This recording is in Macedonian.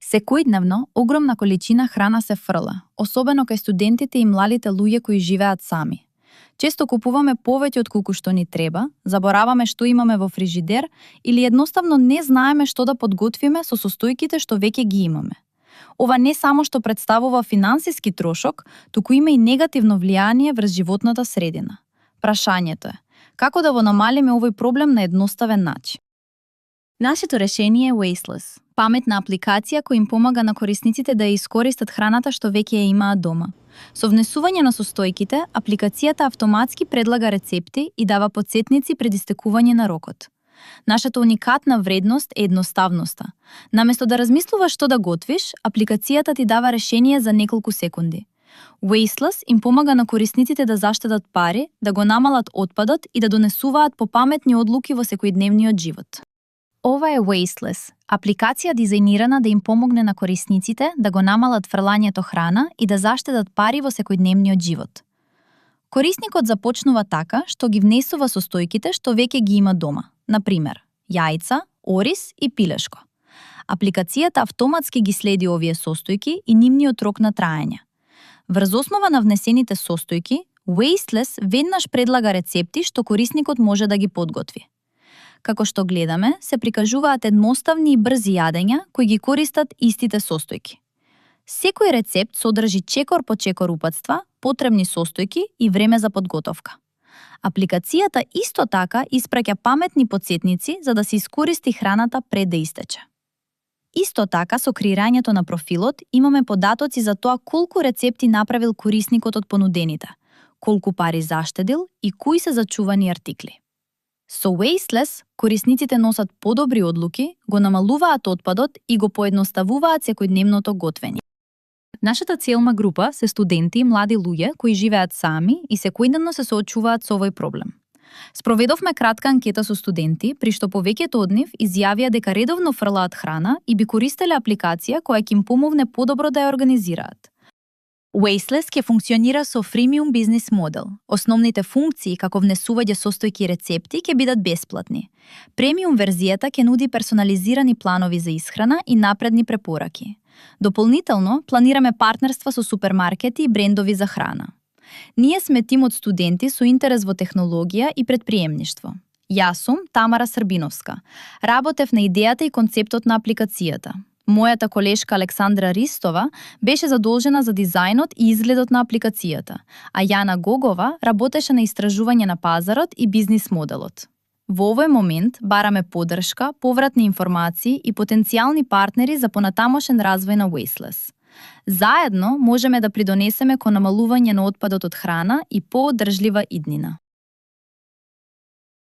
Секојдневно, огромна количина храна се фрла, особено кај студентите и младите луѓе кои живеат сами. Често купуваме повеќе од колку што ни треба, забораваме што имаме во фрижидер или едноставно не знаеме што да подготвиме со состојките што веќе ги имаме. Ова не само што представува финансиски трошок, туку има и негативно влијание врз животната средина. Прашањето е, како да го намалиме овој проблем на едноставен начин? Нашето решение е Wasteless, паметна апликација која им помага на корисниците да ја искористат храната што веќе ја имаат дома. Со внесување на состојките, апликацијата автоматски предлага рецепти и дава потсетници пред истекување на рокот. Нашата уникатна вредност е едноставноста. Наместо да размислуваш што да готвиш, апликацијата ти дава решение за неколку секунди. Wasteless им помага на корисниците да заштедат пари, да го намалат отпадот и да донесуваат попаметни одлуки во секојдневниот живот. Ова е Wasteless, апликација дизајнирана да им помогне на корисниците да го намалат фрлањето храна и да заштедат пари во секојдневниот живот. Корисникот започнува така што ги внесува состојките што веќе ги има дома, например, јајца, ориз и пилешко. Апликацијата автоматски ги следи овие состојки и нивниот рок на траење. Врз основа на внесените состојки, Wasteless веднаш предлага рецепти што корисникот може да ги подготви. Како што гледаме, се прикажуваат едноставни и брзи јадења кои ги користат истите состојки. Секој рецепт содржи чекор по чекор упатства, потребни состојки и време за подготовка. Апликацијата исто така испраќа паметни потсетници за да се искористи храната пред да истече. Исто така, со креирањето на профилот, имаме податоци за тоа колку рецепти направил корисникот од понудените, колку пари заштедил и кои се зачувани артикли. Со Wasteless, корисниците носат подобри одлуки, го намалуваат отпадот и го поедноставуваат секојдневното готвење. Нашата целна група се студенти и млади луѓе кои живеат сами и секојдневно се соочуваат со овој проблем. Спроведовме кратка анкета со студенти, при што повеќето од нив изјавија дека редовно фрлаат храна и би користеле апликација која ќе им помогне подобро да ја организираат. Wasteless ќе функционира со фримиум бизнис модел. Основните функции, како внесување состојки и рецепти, ќе бидат бесплатни. Премиум верзијата ќе нуди персонализирани планови за исхрана и напредни препораки. Дополнително, планираме партнерства со супермаркети и брендови за храна. Ние сме тим од студенти со интерес во технологија и претприемништво. Јас сум Тамара Србиновска. Работев на идејата и концептот на апликацијата. Мојата колешка Александра Ристова беше задолжена за дизајнот и изгледот на апликацијата, а Јана Гогова работеше на истражување на пазарот и бизнис моделот. Во овој момент бараме поддршка, повратни информации и потенцијални партнери за понатамошен развој на Wasteless. Заедно можеме да придонесеме кон намалување на отпадот од храна и поодржлива иднина.